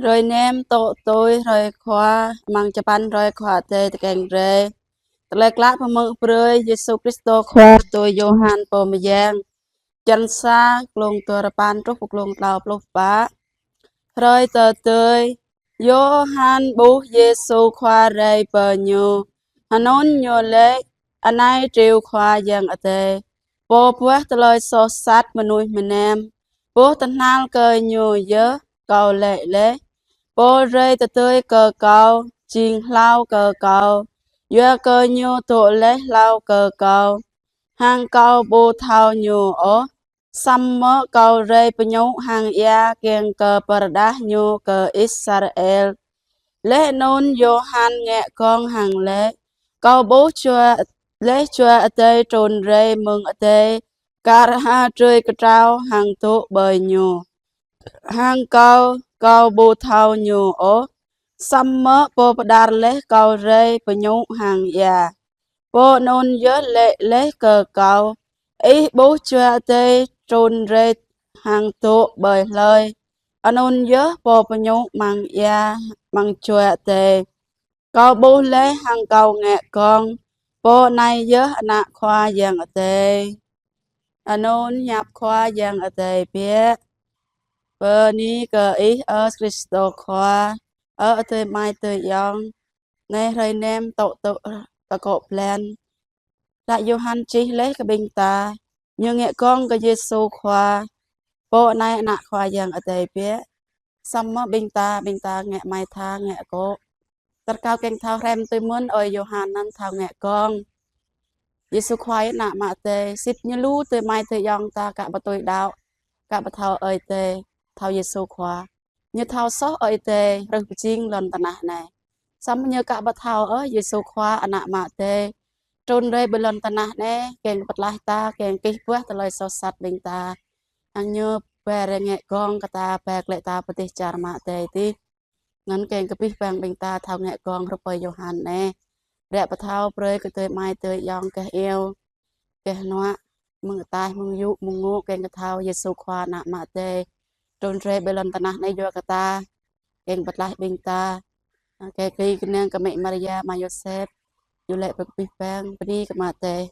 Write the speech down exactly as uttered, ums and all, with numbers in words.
Hrơi năm tŏ tui hrơi Khua, amăng čơpăn hrơi Khua Adai tơkeng rai. Tơlơi klă pơmơ̆ng brơi Yêsu Kristô Khua tui Yôhan pô mơyang. Črăn sa, klông duarơpăn truh pơ klông klâopluh pă. Hrơi tơdơi, Yôhan ƀuh Yêsu Khua rai pơ ñu, hơnŭn ñu laĭ: Anai Triu Khua Yang Adai, Pô buah tơlơi soh sat mơnuih mơnam. Bôh tơhnal kơ Ñu yơh, Kâo laĭ laih: Pô rai tơdơi kơ Kâo, jing hlâo kơ Kâo, yua kơ Ñu dŏ laih hlâo kơ Kâo, hăng Kâo ƀu thâo Ñu ôh. Samơ̆ Kâo rai pơñŭ hăng ia kiăng kơ pơrơđah Ñu kơ Israel. Laih anŭn Yôhan ngă gơ̆ng hăng laĭ: Kâo ƀuh Jua, laih Jua Adai trŭn rai mơ̆ng adai, kar hăng drơi kơtrâo hăng dŏ ƀơi Ñu. Hăng Kâo, Kâo ƀu thâo Ñu ôh. Samơ̆ Pô pơđar laih Kâo rai pơñŭ hăng ia, Pô anŭn yơh laĭ laih kơ Kâo: Ih ƀuh Jua Adai trŭn rai hăng dŏ ƀơi hlơi, anŭn yơh pô pơñŭ amăng ia, amăng Jua Adai. Kâo ƀuh laih hăng Kâo ngă gơ̆ng: Pô anai yơh Ană Khua Yang Adai. Anŭn hiăp Khua Yang Adai biă. Bơni kơ Ih, ơ Kristô Khua. Ơ adơi amai adơi ayŏng, anai hrơi năm tŏ tui tơkŏ blan. Hlak Yôhan čih laih kơ ƀing ta, ñu ngă gơ̆ng kơ Yêsu Khua, Pô anai Ană Khua Yang Adai biă. Samơ̆ ƀing ta, ƀing ta ngă amai tha, ngă akŏ. Rơkâo kiăng thâo hrăm tui mơ̆n ơi Yôhan anŭn thâo ngă gơ̆ng. Yêsu Khua yơh Ană Ama Adai, sĭt ñu lu adơi amai adơi ayŏng ta ka ƀu tui đaŏ, ka ƀu thâo Ơi Adai, thâo Yêsu Khua. Ñu thâo soh Ơi Adai rơh pơjing lŏn tơnah anai. Samơ̆ ñu ka ƀu thâo ôh Yêsu Khua Ană Ama Adai trŭn rai ƀơi lŏn tơnah anai, kiăng pơtlaih ta, kiăng kih buah tơlơi soh sat ƀing ta. Hăng ñu ba rai ngă gơ̆ng kơ ta, ba glaĭ ta pơ dêh čar Ama Adai adih. Anŭn kiăng kơ abih bang ƀing ta thâo ngă gơ̆ng hrup ơi Yôhan anai. Ră pơthâo brơi kơ adơi amai adơi ayŏng gah iâu, gah hnuă, mơ̆ng ataih, mơ̆ng yŭ, mơ̆ng ngŏ, kiăng kơ thâo Yêsu Khua Ană Ama Adai trŭn rai ƀơi lŏn tơnah anai yua kơ ta. Kiăng pơtlaih ƀing ta. Kiăng kơ kơnang kơ Mĕ Maria, Ama Yôsep, yua lĕ pơ abih bang, bơni kơ Ama Adai.